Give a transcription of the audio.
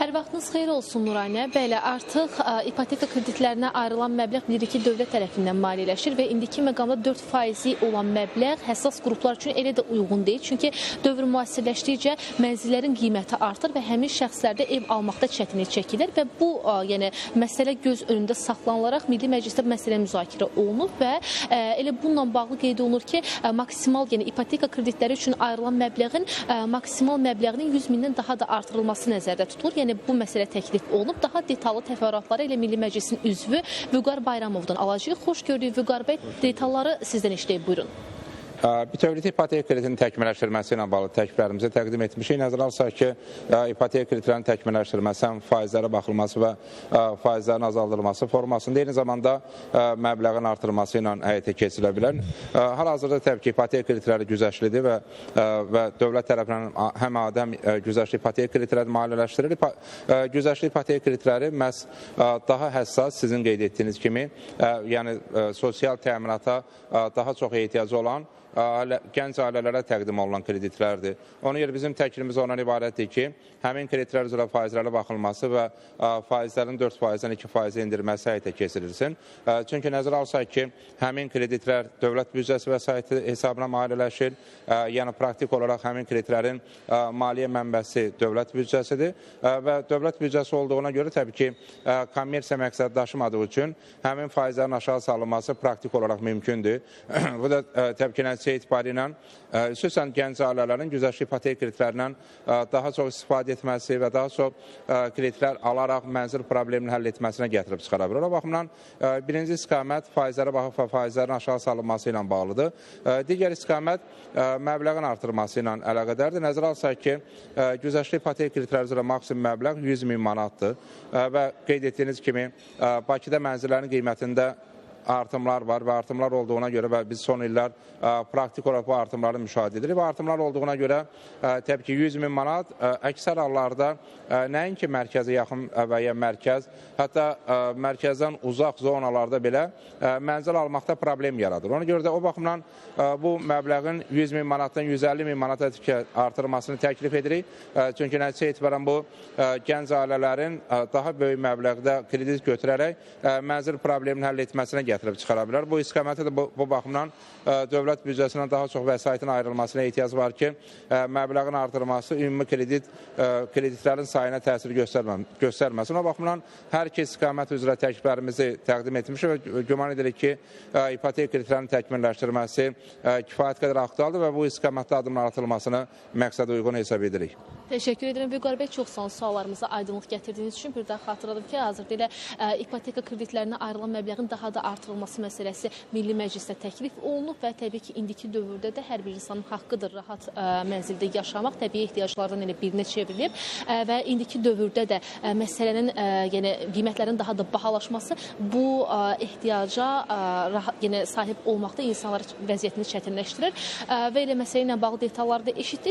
Hər vaxtınız xeyir olsun Nuranə. Bəli, artıq ipoteka kreditlərinə ayrılan məbləğ bilirik ki, dövlət tərəfindən maliyyələşir və indiki məqamda 4% olan məbləğ həssas qruplar üçün elə də uyğun deyil. Çünki dövr müasirləşdikcə mənzillərin qiyməti artır və həmin şəxslərdə ev almaqda çətinlik çəkilir və bu yəni məsələ göz önündə saxlanılaraq Milli Məclisdə bu məsələ müzakirə olunub və elə bununla bağlı qeyd olunur ki, maksimal, yəni ipoteka kreditləri üçün ayrılan məbləğin maksimal məbləğinin 100 mindən daha da artırılması nəzərdə tutulur. Yəni bu məsələ təklif olunub. Daha detallı təfərrüatları elə Milli Məclisin üzvü Vüqar Bayramovdan alacağıq. Xoş gördük Vüqar bəy. Detalları sizdən işləyib, buyurun. Bütövlükdə ipoteka kreditinin təkmilləşdirilməsi ilə bağlı təkliflərimizi təqdim etmişik. Nəzərə alsaq ki, ipoteka kreditlərinin təkmilləşdirilməsi həm faizlərə baxılması və faizlərin azaldılması formasında, eyni zamanda məbləğin artırılması ilə həyata keçirilə bilər. Hal-hazırda təbii ki, ipoteka kreditləri güzəştlidir və dövlət tərəfindən həm adi, həm güzəştli ipoteka kreditləri maliyyələşdirilir. Güzəştli ipoteka kreditləri məhz daha həssas, sizin qeyd etdiyiniz kimi, yəni sosial təminata daha çox ehtiyacı olan gənc ailələrə təqdim olunan kreditlərdir. Ona görə bizim təklifimiz ondan ibarətdir ki, həmin kreditlər üzrə faizlərə baxılması və faizlərin 4%-dən 2%-ə endirilməsi həyata keçirilsin. Çünki nəzərə alsaq ki, həmin kreditlər dövlət büdcəsi vəsaiti hesabına maliyyələşir. Yəni praktik olaraq həmin kreditlərin maliyyə mənbəsi dövlət büdcəsidir və dövlət büdcəsi olduğuna görə təbii ki, kommersiya məqsədi daşımadığı üçün həmin faizlərin aşağı salınması praktik olaraq mümkündür. Bu da təbii ki, nəticə etibarilə xüsusən gənc ailələrin güzəştli ipoteka kreditlərindən daha çox istifadə etməsi və daha çox kreditlər alaraq mənzil problemini həll etməsinə gətirib çıxara bilər. O baxımdan birinci istiqamət faizlərə baxıb və faizlərin aşağı salınması ilə bağlıdır. Digər istiqamət məbləğin artırılması ilə əlaqədardır. Nəzərə alsaq ki, güzəştli ipoteka kreditləri üzrə maksimum məbləğ 100 min manatdır və qeyd etdiyiniz kimi Bakıda mənzillərin qiymətində artımlar var və artımlar olduğuna görə və biz son illər praktik olaraq bu artımları müşahidə edirik. Və artımlar olduğuna görə təbii ki, 100 min manat əksər hallarda nəinki mərkəzə yaxın və ya mərkəz, hətta mərkəzdən uzaq zonalarda belə mənzil almaqda problem yaradır. Ona görə də o baxımdan bu məbləğin 100 min manatdan 150 min manata artırılmasını təklif edirik. Çünki nəticə etibarən bu gənc ailələrin daha böyük məbləğdə kredit götürərək mənzil problemini həll etməsinə gətirib çıxara bilər. Bu istiqamətdə də bu baxımdan dövlət büdcəsindən daha çox vəsaitin ayrılmasına ehtiyac var ki, məbləğin artırılması ümumi kreditlərin sayına təsir göstərməsin. O baxımdan hər iki istiqamət üzrə təkliflərimizi təqdim etmişik və güman edirik ki, ipoteka kreditlərinin təkmilləşdirilməsi kifayət qədər aktualdır və bu istiqamətdə addımlar atılmasını məqsədə uyğun hesab edirik. Təşəkkür edirəm Vüqar bəy, çox sağ olun suallarımıza aydınlıq gətirdiyiniz üçün. Bir daha xatırladım ki, hazırda elə ipoteka kreditlərinə ayrılan məbləğin daha da artırılması məsələsi Milli Məclisdə təklif olunub və təbii ki, indiki dövrdə də hər bir insanın haqqıdır rahat mənzildə yaşamaq, təbii ehtiyaclardan elə birinə çevrilib və indiki dövrdə də məsələnin, yəni qiymətlərin daha da bahalaşması bu ehtiyaca rahat, yəni sahib olmaqda insanların vəziyyətini çətinləşdirir və elə məsələ ilə bağlı detalları da eşitdik.